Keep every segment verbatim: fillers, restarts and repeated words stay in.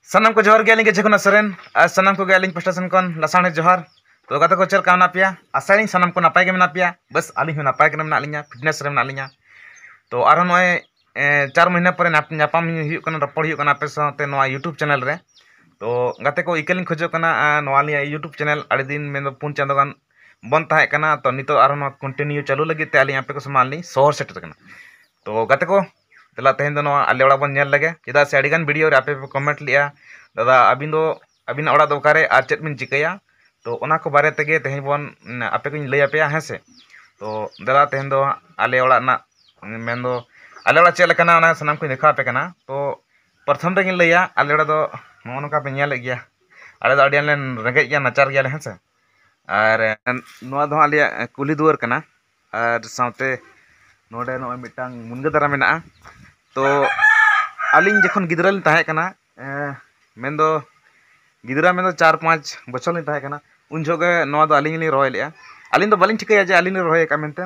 ᱥᱟᱱᱟᱢ ᱠᱚ ᱡᱚᱦᱟᱨ ᱜᱮ, ᱟᱹᱞᱤᱧ ᱜᱮ ᱡᱷᱮᱠᱩᱱᱟ ᱥᱚᱨᱮᱱ, ᱟᱨ ᱥᱟᱱᱟᱢ ᱠᱚᱜᱮ ᱟᱹᱞᱤᱧ ᱯᱟᱥᱴᱟ ᱥᱮᱱ ᱠᱷᱚᱱ ᱞᱟᱥᱟᱲᱦᱮᱫ ᱡᱚᱦᱟᱨ᱾ ᱛᱚ ᱜᱟᱛᱮ ᱠᱚ, ᱪᱮᱫ ᱞᱮᱠᱟ ᱢᱮᱱᱟᱜ ᱯᱮᱭᱟ? ᱟᱥᱟᱭᱟᱞᱤᱧ ᱥᱟᱱᱟᱢ ᱠᱚ ᱱᱟᱯᱟᱭ ᱜᱮ ᱢᱮᱱᱟᱜ ᱯᱮᱭᱟ᱾ ᱵᱟᱥ ᱟᱹᱞᱤᱧ ᱦᱚᱸ ᱱᱟᱯᱟᱭ ᱜᱮ ᱢᱮᱱᱟᱜ ᱞᱤᱧᱟ, ᱯᱷᱤᱴᱱᱮᱥ ᱨᱮ ᱢᱮᱱᱟᱜ ᱞᱤᱧᱟ᱾ ᱛᱚ ᱟᱨᱦᱚᱸ ᱱᱚᱜᱼᱚᱭ, ᱮ, ᱪᱟᱨ ᱢᱟᱹᱦᱱᱟᱹ ᱯᱚᱨᱮ ᱧᱟᱯ-, ᱧᱟᱯᱟᱢ ᱦᱩᱭᱩᱜ ᱠᱟᱱᱟ, ᱨᱚᱯᱚᱲ ᱦᱩᱭᱩᱜ ᱠᱟᱱᱟ ᱟᱯᱮ ᱥᱟᱶᱛᱮ ᱱᱚᱣᱟ YouTube ᱪᱮᱱᱮᱞ ᱨᱮ᱾ ᱛᱚ ᱜᱟᱛᱮ ᱠᱚ, ᱤᱠᱟᱹ ᱞᱤᱧ ᱠᱷᱚᱡᱚᱜ ᱠᱟᱱᱟ, ᱟ, ᱱᱚᱣᱟ ᱟᱹᱞᱤᱧᱟᱜ YouTube ᱪᱮᱱᱮᱞ ᱟᱹᱰᱤ ᱫᱤᱱ, ᱢᱮᱱᱫᱚ ᱯᱩᱱ ᱪᱟᱸᱫᱳ ᱜᱟᱱ ᱵᱚᱱᱫ ᱛᱟᱦᱮᱸ ᱠᱟᱱᱟ᱾ ᱛᱚ ᱱᱤᱛᱚᱜ ᱟᱨᱦᱚᱸ ᱱᱚᱣᱟ ᱠᱚᱱᱴᱤᱱᱤᱭᱩ ᱪᱟᱹᱞᱩ ᱞᱟᱹᱜᱤᱫ ᱛᱮ ᱟᱹᱞᱤᱧ ᱟᱯᱮ ᱠᱚ ᱥᱟᱢᱟᱝ ᱞᱤᱧ ᱥᱚᱦᱚᱨ ᱥᱮᱴᱮᱨ ᱠᱟᱱᱟ᱾ ᱛᱚ ᱜᱟᱛᱮ ᱠᱚ, ᱫᱮᱞᱟ ᱛᱮᱦᱮᱧ ᱫᱚ ᱱᱚᱣᱟ ᱟᱞᱮ ᱚᱲᱟᱜ ᱵᱚᱱ ᱧᱮᱞ ᱞᱮᱜᱮ, ᱪᱮᱫᱟᱜ ᱥᱮ ᱟᱹᱰᱤᱜᱟᱱ ᱵᱷᱤᱰᱤᱭᱳ ᱨᱮ ᱟᱯᱮ ᱯᱮ ᱠᱚᱢᱮᱱᱴ ᱞᱮᱜᱼᱟ, "ᱫᱟᱫᱟ, ᱟᱹᱵᱤᱱ ᱫᱚ, ᱟᱹᱵᱤᱱᱟᱜ ᱚᱲᱟᱜ ᱫᱚ ᱚᱠᱟᱨᱮ ᱟᱨ ᱪᱮᱫ ᱵᱤᱱ ᱪᱤᱠᱟᱹᱭᱟ?" ᱛᱚ ᱚᱱᱟ ᱠᱚ ᱵᱟᱨᱮ ᱛᱮᱜᱮ ᱛᱮᱦᱮᱧ ᱵᱚᱱ, ᱩᱢ, ᱟᱯᱮ ᱠᱚᱧ ᱞᱟᱹᱭ ᱟᱯᱮᱭᱟ, ᱦᱮᱸ ᱥᱮ᱾ ᱛᱚ ᱫᱮᱞᱟ ᱛᱮᱦᱮᱧ ᱫᱚ ᱟᱞᱮ ᱚᱲᱟᱜ ᱨᱮᱱᱟᱜ, ᱢᱮᱱᱫᱚ ᱟᱞᱮ ᱚᱲᱟᱜ ᱪᱮᱫ ᱞᱮᱠᱟᱱᱟ, ᱚᱱᱟ ᱥᱟᱱᱟᱢ ᱠᱚᱧ ᱫᱮᱠᱷᱟᱣ ᱟᱯᱮ ᱠᱟᱱᱟ᱾ ᱛᱚ ᱯᱨᱚᱛᱷᱚᱢ ᱨᱮᱜᱮᱧ ᱞᱟᱹᱭᱟ, ᱟᱞᱮ ᱚᱲᱟᱜ ᱫᱚ ᱱᱚᱜᱼᱚ ᱱᱚᱝᱠᱟ ᱯᱮ ᱧᱮᱞᱮᱫ ᱜᱮᱭᱟ, ᱟᱞᱮ ᱫᱚ ᱟᱹᱰᱤ ᱟᱸᱴ ᱞᱮ ᱨᱮᱸᱜᱮᱡ ᱜᱮᱭᱟ, ᱱᱟᱪᱟᱨ ᱜᱮᱭᱟᱞᱮ, ᱦᱮᱸ ᱥᱮ᱾ ᱟᱨ ᱱᱚᱣᱟ ᱫᱚ ᱦᱟᱸᱜ ᱟᱞᱮᱭᱟᱜ ᱠᱩᱞᱦᱤ ᱫᱩᱣᱟᱹᱨ ᱠᱟᱱᱟ᱾ ᱟᱨ ᱥᱟᱶᱛᱮ ᱱᱚᱰᱮ ᱱᱚᱜᱼᱚᱭ ᱢᱤᱫᱴᱟᱝ ᱢᱩᱱᱜᱟᱹ ᱫᱟᱨᱮ ᱢᱮᱱᱟᱜᱼᱟ᱾ ᱛᱚ ᱟᱹᱞᱤᱧ ᱡᱚᱠᱷᱚᱱ ᱜᱤᱫᱽᱨᱟᱹ ᱞᱤᱧ ᱛᱟᱦᱮᱸ ᱠᱟᱱᱟ, ᱮ, ᱢᱮᱱᱫᱚ ᱜᱤᱫᱽᱨᱟᱹ ᱢᱮᱱᱫᱚ ᱪᱟᱨ ᱯᱟᱸᱪ ᱵᱚᱪᱷᱚᱨ ᱞᱤᱧ ᱛᱟᱦᱮᱸ ᱠᱟᱱᱟ, ᱩᱱ ᱡᱚᱦᱚᱜ ᱜᱮ ᱱᱚᱣᱟ ᱫᱚ ᱟᱹᱞᱤᱧ ᱞᱤᱧ ᱨᱚᱦᱚᱭ ᱞᱮᱫᱼᱟ᱾ ᱟᱹᱞᱤᱧ ᱫᱚ ᱵᱟᱹᱞᱤᱧ ᱴᱷᱤᱠᱟᱹᱭᱟ ᱡᱮ ᱟᱹᱞᱤᱧ ᱞᱤᱧ ᱨᱚᱦᱚᱭ ᱟᱠᱟᱫ ᱢᱮᱱᱛᱮ᱾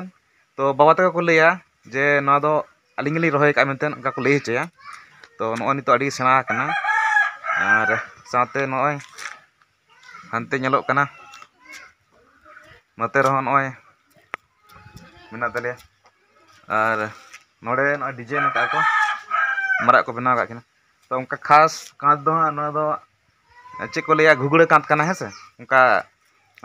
ᱛᱚ ᱵᱟᱵᱟ ᱛᱟᱠᱚ ᱠᱚ ᱞᱟᱹᱭᱟ ᱡᱮ ᱱᱚᱣᱟ ᱫᱚ ᱟᱹᱞᱤᱧ ᱜᱮᱞᱤᱧ ᱨᱚᱦᱚᱭ ᱟᱠᱟᱫ ᱢᱮᱱᱛᱮ, ᱚᱱᱠᱟ ᱠᱚ ᱞᱟᱹᱭ ᱦᱚᱪᱚᱭᱟ᱾ ᱛᱚ ᱱᱚᱜᱼᱚᱭ ᱱᱤᱛᱚᱜ ᱟᱹᱰᱤ ᱥᱮᱬᱟ ᱟᱠᱟᱱᱟ᱾ ᱟᱨ ᱥᱟᱶᱛᱮ ᱱᱚᱜᱼᱚᱭ ᱦᱟᱱᱛᱮ ᱧᱮᱞᱚᱜ ᱠᱟᱱᱟ, ᱱᱚᱛᱮ ᱨᱮᱦᱚᱸ ᱱᱚᱜᱼᱚᱭ ᱢᱮᱱᱟᱜ ᱛᱟᱞᱮᱭᱟ᱾ ᱟᱨ ᱱᱚᱰᱮ ᱱᱚᱜᱼᱚᱭ ᱰᱤᱡᱟᱭᱤᱱ ᱟᱠᱟᱫᱼᱟ ᱠᱚ, ᱢᱟᱨᱟᱜ ᱠᱚ ᱵᱮᱱᱟᱣ ᱟᱠᱟᱫ ᱠᱤᱱᱟ᱾ ᱛᱚ ᱚᱱᱠᱟ ᱠᱷᱟᱥ ᱠᱟᱸᱛ ᱫᱚ ᱦᱟᱸᱜ ᱱᱚᱣᱟ ᱫᱚ ᱪᱮᱫ ᱠᱚ ᱞᱟᱹᱭᱟ, ᱜᱷᱩᱜᱽᱲᱟᱹ ᱠᱟᱸᱛ ᱠᱟᱱᱟ, ᱦᱮᱸ ᱥᱮ᱾ ᱚᱱᱠᱟ,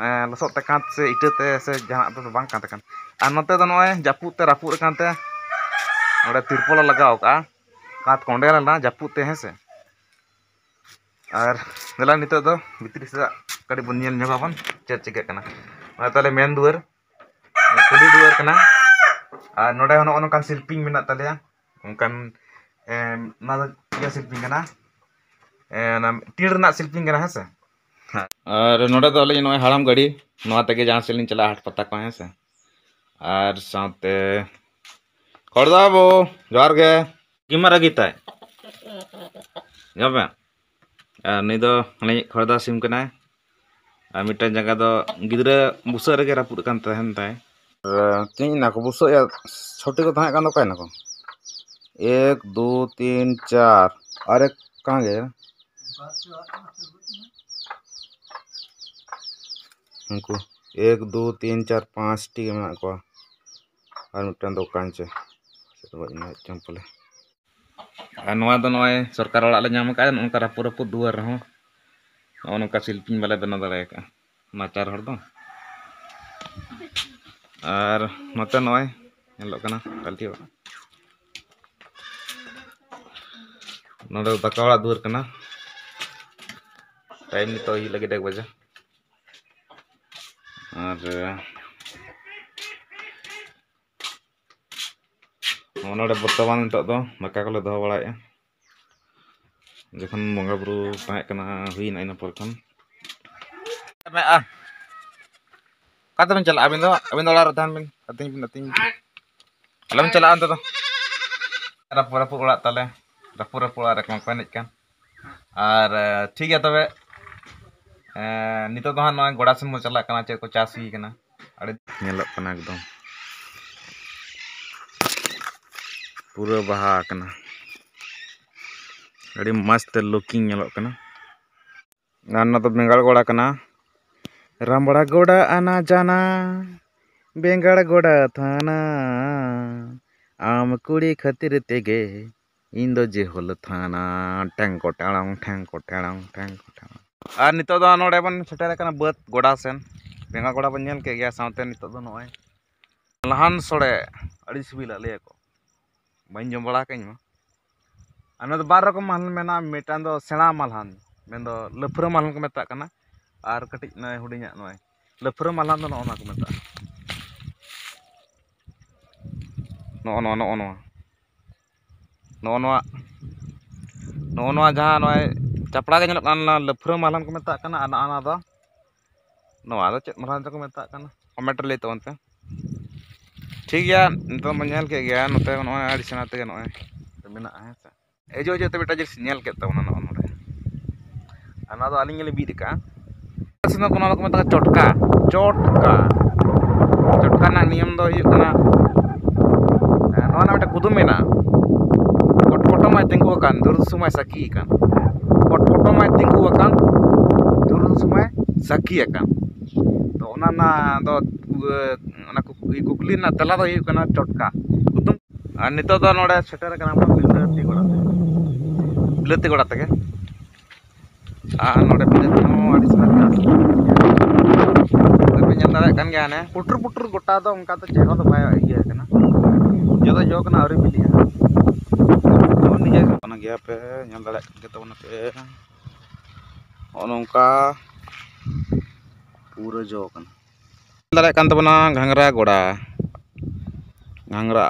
ᱮᱸ, ᱞᱚᱥᱚᱫ ᱛᱮ ᱠᱟᱸᱛ ᱥᱮ ᱤᱴᱟᱹ ᱛᱮ ᱥᱮ ᱡᱟᱦᱟᱱᱟᱜ ᱛᱮᱫᱚ ᱵᱟᱝ ᱠᱟᱸᱛ ᱠᱟᱱᱟ᱾ ᱟᱨ ᱱᱚᱛᱮ ᱫᱚ ᱱᱚᱜᱼᱚᱭ ᱡᱟᱹᱯᱩᱫ ᱛᱮ ᱨᱟᱹᱯᱩᱫ ᱟᱠᱟᱱ ᱛᱮ ᱱᱚᱰᱮ ᱛᱤᱨᱯᱚᱞ ᱞᱮ ᱞᱟᱜᱟᱣ ᱟᱠᱟᱫᱼᱟ᱾ ᱠᱟᱸᱛ ᱠᱚᱸᱰᱮᱞ ᱞᱮᱱᱟ ᱡᱟᱹᱯᱩᱫ ᱛᱮ, ᱦᱮᱸ ᱥᱮ᱾ ᱟᱨ ᱫᱮᱞᱟ ᱱᱤᱛᱚᱜ ᱫᱚ ᱵᱷᱤᱛᱨᱤ ᱥᱮᱫ ᱠᱟᱹᱴᱤᱡ ᱵᱚᱱ ᱧᱮᱞ ᱧᱚᱜ ᱟᱵᱚᱱ ᱪᱮᱫ ᱪᱤᱠᱟᱹᱜ ᱠᱟᱱᱟ᱾ ᱚᱱᱟ ᱛᱟᱦᱞᱮ ᱢᱮᱱ ᱫᱩᱣᱟᱹᱨ, ᱠᱩᱞᱦᱤ ᱫᱩᱣᱟᱹᱨ ᱠᱟᱱᱟ᱾ ᱟᱨ ᱱᱚᱰᱮ ᱦᱚᱸ ᱱᱚᱜᱼᱚ ᱱᱚᱝᱠᱟᱱ ᱥᱤᱞᱯᱤᱧ ᱢᱮᱱᱟᱜ ᱛᱟᱞᱮᱭᱟ᱾ ᱚᱱᱠᱟᱱ, ᱮᱢ, ᱚᱱᱟ ᱫᱚ ᱤᱭᱟᱹ ᱥᱤᱞᱯᱤᱧ ᱠᱟᱱᱟ᱾ ᱮ, ᱚᱱᱟ ᱴᱤᱱ ᱨᱮᱱᱟᱜ ᱥᱤᱞᱯᱤᱧ ᱠᱟᱱᱟ, ᱦᱮᱸ ᱥᱮ᱾ ᱟᱨ ᱱᱚᱰᱮ ᱫᱚ ᱟᱹᱞᱤᱧ ᱱᱚᱜᱼᱚᱭ ᱦᱟᱲᱟᱢ ᱜᱟᱹᱰᱤ, ᱱᱚᱣᱟ ᱛᱮᱜᱮ ᱡᱟᱦᱟᱸ ᱥᱮᱫ ᱞᱤᱧ ᱪᱟᱞᱟᱜᱼᱟ, ᱦᱟᱴ ᱯᱟᱛᱟ ᱠᱚ, ᱦᱮᱸ ᱥᱮ᱾ ᱟᱨ ᱥᱟᱶᱛᱮ ᱠᱷᱚᱲᱫᱟ ᱵᱟᱹᱵᱩ, ᱡᱚᱦᱟᱨ ᱜᱮ᱾ ᱜᱮᱢᱟᱨ ᱟᱹᱜᱩᱭ ᱛᱟᱭ᱾ ᱧᱮᱞ ᱢᱮ᱾ ᱟᱨ ᱱᱩᱭ ᱫᱚ ᱩᱱᱤ ᱠᱷᱚᱲᱫᱟ ᱥᱤᱢ ᱠᱟᱱᱟᱭ᱾ ᱟᱨ ᱢᱤᱫᱴᱟᱝ ᱡᱟᱸᱜᱟ ᱫᱚ ᱜᱤᱫᱽᱨᱟᱹ ᱵᱩᱥᱟᱹᱜ ᱨᱮᱜᱮ ᱨᱟᱹᱯᱩᱫ ᱟᱠᱟᱱ ᱛᱟᱦᱮᱱ ᱛᱟᱭ᱾ ᱟᱨ ᱪᱮᱫ ᱮᱱᱟ ᱠᱚ ᱵᱩᱥᱟᱹᱜ ᱭᱟ, ᱪᱷᱚᱴᱤ ᱠᱚ ᱛᱟᱦᱮᱸ ᱠᱟᱱ ᱫᱚ ᱚᱠᱟᱭᱮᱱᱟ ᱠᱚ? ᱮᱠ, ᱫᱩ, ᱛᱤᱱ, ᱪᱟᱨ᱾ ᱟᱨ ᱮᱠ ᱠᱟᱦᱟᱸ ᱜᱮ? ᱩᱱᱠᱩ ᱮᱠ, ᱫᱩ, ᱛᱤᱱ, ᱪᱟᱨ, ᱯᱟᱸᱪ ᱴᱤ ᱢᱮᱱᱟᱜ ᱠᱚᱣᱟ᱾ ᱟᱨ ᱢᱤᱫᱴᱟᱝ ᱫᱚ ᱠᱟᱧᱪᱮ, ᱥᱮ ᱫᱚ ᱜᱚᱡ ᱮᱱᱟᱭ ᱟᱡ ᱪᱚᱢ ᱯᱟᱞᱮ᱾ ᱟᱨ ᱱᱚᱣᱟ ᱫᱚ ᱱᱚᱜᱼᱚᱭ ᱥᱚᱨᱠᱟᱨ ᱚᱲᱟᱜ ᱞᱮ ᱧᱟᱢ ᱟᱠᱟᱫᱼᱟ, ᱱᱚᱜᱼᱚ ᱱᱚᱝᱠᱟ ᱨᱟᱹᱯᱩᱫ ᱨᱟᱹᱯᱩᱫ ᱫᱩᱣᱟᱹᱨ ᱨᱮᱦᱚᱸ ᱱᱚᱜᱼᱚ ᱱᱚᱝᱠᱟ ᱥᱤᱞᱯᱤᱧ ᱵᱟᱞᱮ ᱵᱮᱱᱟᱣ ᱫᱟᱲᱮ ᱟᱠᱟᱫᱼᱟ ᱱᱟᱪᱟᱨ ᱦᱚᱲ ᱫᱚ᱾ ᱟᱨ ᱱᱚᱛᱮ ᱱᱚᱜᱼᱚᱭ ᱧᱮᱞᱚᱜ ᱠᱟᱱᱟ ᱴᱟᱹᱞᱤ ᱚᱲᱟᱜ᱾ ᱱᱚᱰᱮ ᱫᱚ ᱫᱟᱠᱟ ᱚᱲᱟᱜ ᱫᱩᱣᱟᱹᱨ ᱠᱟᱱᱟ᱾ ᱴᱟᱭᱤᱢ ᱱᱤᱛᱚᱜ ᱦᱩᱭᱩᱜ ᱞᱟᱹᱜᱤᱫ ᱮᱠ ᱵᱟᱡᱮ᱾ ᱟᱨ ᱱᱚᱜᱼᱚ ᱱᱚᱰᱮ ᱵᱚᱨᱛᱚᱢᱟᱱ ᱱᱤᱛᱚᱜ ᱫᱚ ᱫᱟᱠᱟ ᱠᱚᱞᱮ ᱫᱚᱦᱚ ᱵᱟᱲᱟᱭᱮᱫᱼᱟ᱾ ᱡᱚᱠᱷᱚᱱ ᱵᱚᱸᱜᱟ ᱵᱩᱨᱩ ᱛᱟᱦᱮᱸ ᱠᱟᱱᱟ, ᱦᱩᱭᱱᱟ ᱤᱱᱟᱹ ᱯᱚᱨ ᱠᱷᱚᱱ᱾ ᱢᱮ ᱟᱨ ᱚᱠᱟ ᱛᱮᱵᱮᱱ ᱪᱟᱞᱟᱜᱼᱟ? ᱟᱹᱵᱤᱱ ᱫᱚ, ᱟᱹᱵᱤᱱ ᱫᱚ ᱚᱲᱟᱜ ᱨᱮ ᱛᱟᱦᱮᱱ ᱵᱤᱱ, ᱟᱹᱛᱤᱧ ᱵᱤᱱ, ᱟᱹᱛᱤᱧ ᱵᱤᱱ᱾ ᱟᱞᱚᱵᱮᱱ ᱪᱟᱞᱟᱜᱼᱟ ᱚᱱᱛᱮ ᱫᱚ᱾ ᱨᱟᱹᱯᱩᱫ ᱨᱟᱹᱯᱩᱫ ᱚᱲᱟᱜ ᱛᱟᱞᱮ, ᱨᱟᱹᱯᱩᱫ ᱨᱟᱹᱯᱩᱫ ᱚᱲᱟᱜ ᱨᱮ ᱠᱚ ᱮᱱᱮᱡ ᱠᱟᱱ᱾ ᱟᱨ, ᱮ, ᱴᱷᱤᱠ ᱜᱮᱭᱟ ᱛᱚᱵᱮ, ᱮ, ᱱᱤᱛᱚᱜ ᱫᱚ ᱦᱟᱸᱜ ᱱᱚᱜᱼᱚᱭ ᱜᱚᱰᱟ ᱥᱮᱱ ᱵᱚᱱ ᱪᱟᱞᱟᱜ ᱠᱟᱱᱟ, ᱪᱮᱫ ᱠᱚ ᱪᱟᱥ ᱦᱩᱭ ᱠᱟᱱᱟ᱾ ᱟᱹᱰᱤ ᱧᱮᱞᱚᱜ ᱠᱟᱱᱟ ᱮᱠᱫᱚᱢ ᱯᱩᱨᱟᱹ ᱵᱟᱦᱟ ᱟᱠᱟᱱᱟ, ᱟᱹᱰᱤ ᱢᱚᱡᱽ ᱛᱮ ᱞᱩᱠᱤᱝ ᱧᱮᱞᱚᱜ ᱠᱟᱱᱟ᱾ ᱟᱨ ᱱᱚᱣᱟ ᱫᱚ ᱵᱮᱸᱜᱟᱲ ᱜᱚᱰᱟ ᱠᱟᱱᱟ, ᱨᱟᱢᱵᱲᱟ ᱜᱚᱰᱟ ᱟᱱᱟ ᱡᱟᱱᱟ, ᱵᱮᱸᱜᱟᱲ ᱜᱚᱰᱟ ᱛᱷᱟᱱᱟ, ᱟᱢ ᱠᱩᱲᱤ ᱠᱷᱟᱹᱛᱤᱨ ᱛᱮᱜᱮ ᱤᱧ ᱫᱚ ᱡᱮᱦᱳᱞ ᱛᱷᱟᱱᱟ, ᱴᱷᱮᱝ ᱠᱚ ᱴᱮᱲᱚᱝ, ᱴᱷᱮᱝ ᱠᱚ ᱴᱮᱲᱚᱝ, ᱴᱷᱮᱝ ᱠᱚ ᱴᱮᱲᱚᱝ᱾ ᱟᱨ ᱱᱤᱛᱚᱜ ᱫᱚ ᱱᱚᱰᱮ ᱵᱚᱱ ᱥᱮᱴᱮᱨ ᱟᱠᱟᱱᱟ ᱵᱟᱹᱫᱽ ᱜᱚᱰᱟ ᱥᱮᱱ᱾ ᱵᱮᱸᱜᱟᱲ ᱜᱚᱰᱟ ᱵᱚᱱ ᱧᱮᱞ ᱠᱮᱫ ᱜᱮᱭᱟ, ᱥᱟᱶᱛᱮ ᱱᱤᱛᱚᱜ ᱫᱚ ᱱᱚᱜᱼᱚᱭ ᱢᱟᱞᱦᱟᱱ ᱥᱚᱲᱮ, ᱟᱹᱰᱤ ᱥᱤᱵᱤᱞᱟ ᱞᱟᱹᱭᱟᱠᱚ, ᱵᱟᱹᱧ ᱡᱚᱢ ᱵᱟᱲᱟ ᱟᱠᱟᱫ ᱤᱧ ᱢᱟ᱾ ᱟᱨ ᱱᱚᱣᱟ ᱫᱚ ᱵᱟᱨ ᱨᱚᱠᱚᱢ ᱢᱟᱞᱦᱟᱱ ᱢᱮᱱᱟᱜᱼᱟ, ᱢᱤᱫᱴᱟᱝ ᱫᱚ ᱥᱮᱬᱟ ᱢᱟᱞᱦᱟᱱ, ᱢᱮᱱᱫᱚ ᱞᱟᱹᱯᱷᱨᱟᱹ ᱢᱟᱞᱦᱟᱱ ᱠᱚ ᱢᱮᱛᱟᱜ ᱠᱟᱱᱟ, ᱟᱨ ᱠᱟᱹᱴᱤᱡ ᱱᱚᱜᱼᱚᱭ ᱦᱩᱰᱤᱧᱟᱜ ᱱᱚᱜᱼᱚᱭ ᱞᱟᱹᱯᱷᱨᱟᱹ ᱢᱟᱞᱦᱟᱱ ᱫᱚ ᱱᱚᱜᱼᱚ ᱱᱚᱣᱟ ᱠᱚ ᱢᱮᱛᱟᱜᱼᱟ᱾ ᱱᱚᱜᱼᱚ ᱱᱚᱣᱟ, ᱱᱚᱜᱼᱚ ᱱᱚᱣᱟ, ᱱᱚᱜᱼᱚ ᱱᱚᱣᱟ, ᱱᱚᱜᱼᱚ ᱱᱚᱣᱟ ᱡᱟᱦᱟᱸ ᱱᱚᱜᱼᱚᱭ ᱪᱟᱯᱲᱟ ᱜᱮ ᱧᱮᱞᱚᱜ ᱠᱟᱱᱟ, ᱚᱱᱟ ᱞᱟᱹᱯᱷᱨᱟᱹ ᱢᱟᱞᱦᱟᱱ ᱠᱚ ᱢᱮᱛᱟᱜ ᱠᱟᱱᱟ᱾ ᱟᱨ ᱱᱚᱜᱼᱚ ᱱᱚᱣᱟ ᱫᱚ, ᱱᱚᱣᱟ ᱫᱚ ᱪᱮᱫ ᱢᱟᱞᱦᱟᱱ ᱪᱚᱠᱚ ᱢᱮᱛᱟᱜ ᱠᱟᱱᱟ, ᱠᱚᱢᱮᱱᱴ ᱨᱮ ᱞᱟᱹᱭ ᱛᱟᱵᱚᱱ ᱯᱮ᱾ ᱴᱷᱤᱠ ᱜᱮᱭᱟ, ᱱᱤᱛᱚᱜ ᱵᱚᱱ ᱧᱮᱞ ᱠᱮᱫ ᱜᱮᱭᱟ, ᱱᱚᱛᱮ ᱱᱚᱜᱼᱚᱭ ᱟᱹᱰᱤ ᱥᱮᱬᱟ ᱛᱮᱜᱮ ᱱᱚᱜᱼᱚᱭ ᱢᱮᱱᱟᱜᱼᱟ, ᱦᱮᱸ ᱥᱮ᱾ ᱦᱤᱡᱩᱜ ᱦᱤᱡᱩᱜ ᱛᱮ ᱢᱤᱫᱴᱟᱝ ᱡᱤᱱᱤᱥ ᱧᱮᱞ ᱠᱮᱫ ᱛᱟᱵᱚᱱᱟ ᱱᱚᱜᱼᱚ ᱱᱚᱰᱮ, ᱟᱨ ᱱᱚᱣᱟ ᱫᱚ ᱟᱹᱞᱤᱧ ᱜᱮᱞᱤᱧ ᱵᱤᱫ ᱟᱠᱟᱫᱼᱟ᱾ ᱟᱞᱮ ᱥᱮᱫ ᱫᱚ ᱱᱚᱣᱟ ᱫᱚᱠᱚ ᱢᱮᱛᱟᱜᱼᱟ ᱪᱚᱴᱠᱟ, ᱪᱚᱴᱠᱟ᱾ ᱪᱚᱴᱠᱟ ᱨᱮᱱᱟᱜ ᱱᱤᱭᱚᱢ ᱫᱚ ᱦᱩᱭᱩᱜ ᱠᱟᱱᱟ, ᱱᱚᱣᱟ ᱨᱮᱱᱟᱜ ᱢᱤᱫᱴᱟᱝ ᱠᱩᱫᱩᱢ ᱢᱮᱱᱟᱜᱼᱟ, ᱠᱚᱴᱠᱚᱴᱚᱢᱟᱭ ᱛᱤᱸᱜᱩ ᱟᱠᱟᱱ, ᱫᱩᱨᱩᱥᱩᱢᱟᱭ ᱥᱟᱹᱠᱷᱤ ᱟᱠᱟᱱ᱾ ᱯᱚᱴᱯᱚᱴᱚᱢᱟᱭ ᱛᱤᱸᱜᱩ ᱟᱠᱟᱱ, ᱫᱩᱨᱩᱢ ᱥᱚᱢᱚᱭ ᱥᱟᱹᱠᱷᱤ ᱟᱠᱟᱱ᱾ ᱛᱚ ᱚᱱᱟ ᱨᱮᱱᱟᱜ ᱫᱚ, ᱚᱱᱟ ᱠᱩᱠ-, ᱠᱩᱠᱞᱤ ᱨᱮᱱᱟᱜ ᱛᱮᱞᱟ ᱫᱚ ᱦᱩᱭᱩᱜ ᱠᱟᱱᱟ ᱴᱚᱴᱠᱟ ᱠᱩᱫᱩᱢ᱾ ᱟᱨ ᱱᱤᱛᱚᱜ ᱫᱚ ᱱᱚᱰᱮ ᱥᱮᱴᱮᱨ ᱟᱠᱟᱱᱟ ᱵᱚᱱ ᱵᱤᱞᱟᱹᱛᱤ ᱜᱚᱰᱟ ᱛᱮ, ᱵᱤᱞᱟᱹᱛᱤ ᱜᱚᱰᱟ ᱛᱮᱜᱮ᱾ ᱟᱨ ᱱᱚᱰᱮ ᱵᱤᱞᱟᱹᱛᱤ ᱦᱚᱸ ᱟᱹᱰᱤ ᱪᱮᱦᱨᱟ ᱪᱟᱥ ᱟᱠᱟᱱᱟ᱾ ᱱᱚᱰᱮ ᱯᱮ ᱧᱮᱞ ᱫᱟᱲᱮᱭᱟᱜ ᱠᱟᱱ ᱜᱮᱭᱟ, ᱦᱟᱱᱮ ᱯᱩᱴᱩᱨ ᱯᱩᱴᱩᱨ ᱜᱚᱴᱟ ᱫᱚ ᱚᱱᱠᱟ ᱫᱚ ᱪᱮᱦᱨᱟ ᱫᱚ ᱵᱟᱭ ᱤᱭᱟᱹ ᱟᱠᱟᱱᱟ, ᱡᱚ ᱫᱚ ᱡᱚ ᱠᱟᱱᱟ, ᱟᱹᱣᱨᱤ ᱵᱤᱞᱤᱜᱼᱟ᱾ ᱱᱚᱜᱼᱚᱭ ᱱᱤᱡᱮ ᱠᱟᱱ ᱜᱮᱭᱟ ᱯᱮ, ᱧᱮᱞ ᱫᱟᱲᱮᱭᱟᱜ ᱠᱟᱱ ᱜᱮᱭᱟ ᱛᱟᱵᱚᱱᱟ ᱯᱮ, ᱱᱚᱜᱼᱚ ᱱᱚᱝᱠᱟ ᱯᱩᱨᱟᱹ ᱡᱚ ᱠᱟᱱᱟ᱾ ᱧᱮᱞ ᱫᱟᱲᱮᱭᱟᱜ ᱠᱟᱱ ᱛᱟᱵᱚᱱᱟ ᱜᱷᱟᱝᱨᱟ ᱜᱚᱰᱟ, ᱜᱷᱟᱝᱨᱟ᱾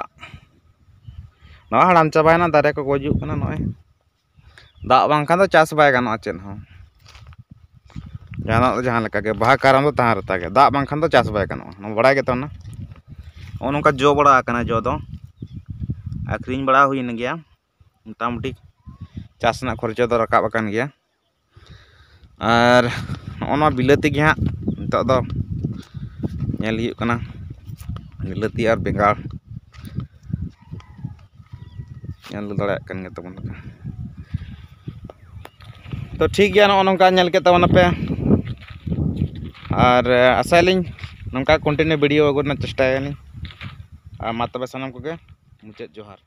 ᱱᱚᱣᱟ ᱦᱟᱲᱟᱢ ᱪᱟᱵᱟᱭᱮᱱᱟ, ᱫᱟᱨᱮ ᱠᱚ ᱜᱚᱡᱩᱜ ᱠᱟᱱᱟ᱾ ᱱᱚᱜᱼᱚᱭ ᱫᱟᱜ ᱵᱟᱝᱠᱷᱟᱱ ᱫᱚ ᱪᱟᱥ ᱵᱟᱭ ᱜᱟᱱᱚᱜᱼᱟ ᱪᱮᱫ ᱦᱚᱸ᱾ ᱡᱟᱦᱟᱱᱟᱜ ᱫᱚ ᱡᱟᱦᱟᱸ ᱞᱮᱠᱟ ᱜᱮ, ᱵᱟᱦᱟ ᱠᱟᱨᱟᱢ ᱫᱚ ᱛᱟᱦᱮᱸ ᱨᱮᱛᱟ ᱜᱮ, ᱫᱟᱜ ᱵᱟᱝᱠᱷᱟᱱ ᱫᱚ ᱪᱟᱥ ᱵᱟᱭ ᱜᱟᱱᱚᱜᱼᱟ, ᱱᱚᱣᱟ ᱵᱟᱲᱟᱭ ᱜᱮᱛᱚ ᱚᱱᱟ᱾ ᱱᱚᱜᱼᱚ ᱱᱚᱝᱠᱟ ᱡᱚ ᱵᱟᱲᱟ ᱟᱠᱟᱱᱟ, ᱡᱚ ᱫᱚ ᱟᱹᱠᱷᱨᱤᱧ ᱵᱟᱲᱟ ᱦᱩᱭᱮᱱ ᱜᱮᱭᱟ, ᱢᱚᱴᱟᱢᱩᱴᱤ ᱪᱟᱥ ᱨᱮᱱᱟᱜ ᱠᱷᱚᱨᱪᱟ ᱫᱚ ᱨᱟᱠᱟᱵ ᱟᱠᱟᱱ ᱜᱮᱭᱟ᱾ ᱟᱨ ᱱᱚᱜᱼᱚ ᱱᱚᱣᱟ ᱵᱤᱞᱟᱹᱛᱤ ᱜᱮ ᱦᱟᱸᱜ ᱱᱤᱛᱚᱜ ᱫᱚ ᱧᱮᱞ ᱦᱩᱭᱩᱜ ᱠᱟᱱᱟ, ᱵᱤᱞᱟᱹᱛᱤ ᱟᱨ ᱵᱮᱸᱜᱟᱲ᱾ ᱧᱮᱞ ᱫᱟᱲᱮᱭᱟᱜ ᱠᱟᱱ ᱜᱮ ᱛᱟᱵᱚᱱ ᱯᱮ᱾ ᱛᱚ ᱴᱷᱤᱠ ᱜᱮᱭᱟ, ᱱᱚᱜᱼᱚ ᱱᱚᱝᱠᱟ ᱧᱮᱞ ᱠᱮᱫ ᱛᱟᱵᱚᱱᱟᱯᱮ᱾ ᱟᱨ ᱟᱥᱟᱭᱟᱞᱤᱧ ᱱᱚᱝᱠᱟ continue video ᱟᱹᱜᱩ ᱨᱮᱱᱟᱜ ᱪᱮᱥᱴᱟᱭᱟᱞᱤᱧ᱾ ᱟᱨ ᱢᱟ ᱛᱚᱵᱮ ᱥᱟᱱᱟᱢ ᱠᱚᱜᱮ ᱢᱩᱪᱟᱹᱫ ᱡᱚᱦᱟᱨ᱾